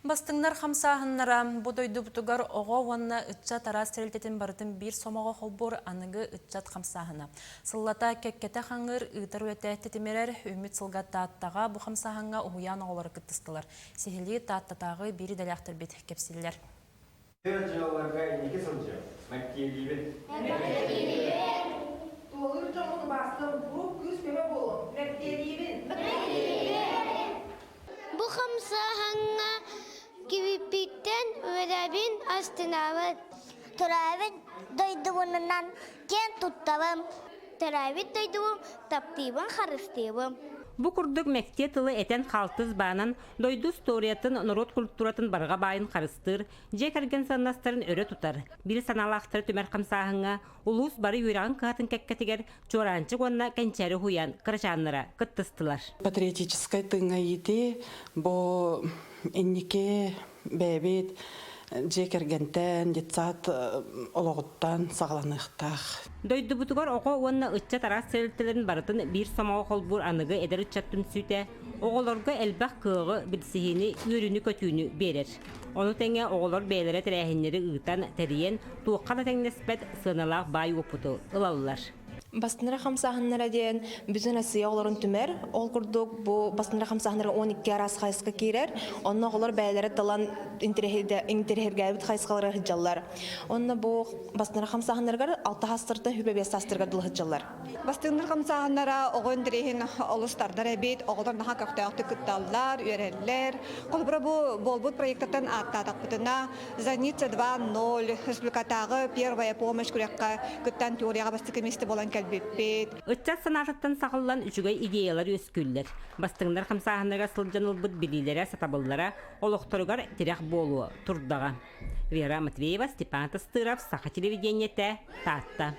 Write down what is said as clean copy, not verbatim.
Бастыҥнар хамсааһыннара бу дойдубутугар оҕо уонна ыччат араас тэрилтэтин барытын биир сомоҕо холбуур аныгы ыччат хамсааһына. Сыллата кэккэтэ хаҥыыр, ыытар үлэтэ тэтимирэр, үүммүт сылга Тааттаҕа бу хамсааһыҥҥа уһуйаан оҕолоро кыттыстылар. Сиһилии Тааттатааҕы биир идэлээхтэрбит кэпсииллэр. Тыа дьыалаларга инники сылдьыам, мэктиэлиибин. Мэктиэлиибин. Туолуур дьоҥҥун убаастыам, куруук күүс-көмө буолуом, мэктиэлиибин. Мэктиэлиибин. Бу хамсааһыҥҥа кибиппиттэн үөрэбин, астынабын. Төрөөбүт дойдубунан киэн туттабын. Төрөөбүт дойдубун таптыыбын, харыстыыбын. Бу курдук мэктиэ тылы этэн халтыс баанан дойду историятын, норуот культуратын барҕа баайын харыстыыр, дьиэ кэргэн сыаннастарын өрө тутар, биир санаалаахтары түмэр хамсааһыҥҥа улуус бары үөрэҕин кыһатын кэккэтигэр Чуораанчык уонна Кэнчээри уһуйаан кырачааннара кыттыстылар. Патриотическай тыыҥҥа иитии бу инники бэйэбит дьиэ кэргэнтэн, детсад олоҕуттан саҕаланыахтаах. Дойдубутугар оҕо уонна ыччат араас тэрилтэлэрин барытын биир сомоҕо холбуур аныгы эдэр ыччат түмсүүтэ оҕолорго элбэх кыаҕы, билсиһиини, үөрүүнү-көтүүнү биэрэр. Ону тэҥэ оҕолор бэйэлэрэ тэрээһиннэри ыытан, тэрийэн, туохха да тэҥнэспэт сыаналаах баай уопуту ылаллар. Бастынара хамсааһыннара диэн бүтүн Россия оҕолорун түмэр. Ол курдук бу бастынара хамсааһыннара 12 араас хайысха киирэр. Онно оҕолор бэйэлэрэ талан интэриэһиргээбит хайысхалара сылдьаллар. Онно бу бастынара хамсааһыннарыгар алта саастартан хүбэ биэс саастарыгар дылы сылдьаллар. Бастыҥнар хамсааһыннара оҕо интэриэһин олус тардар эбит, оҕолор наһаа көхтөөхтүк кытталлар, үөрэллэр. Холобура бу буолбут проектартан ааттаатахпытына, Зарница 2.0 республикатааҕы первая помощь күрэххэ кыттан теорияҕа бастакы миэстэ буолан кэлбиппит. Ыччат санаатыттан саҕыллан үчүгэй идеялар үөскүүллэр. Бастыҥнар хамсааһыннарыгар сылдьан ылбыт билиилэрэ, сатабыллара олохторугар тирэх буолуо турдаҕа. Вера Матвеева, Степан Тастыров, Саха телевидениетэ, Таатта.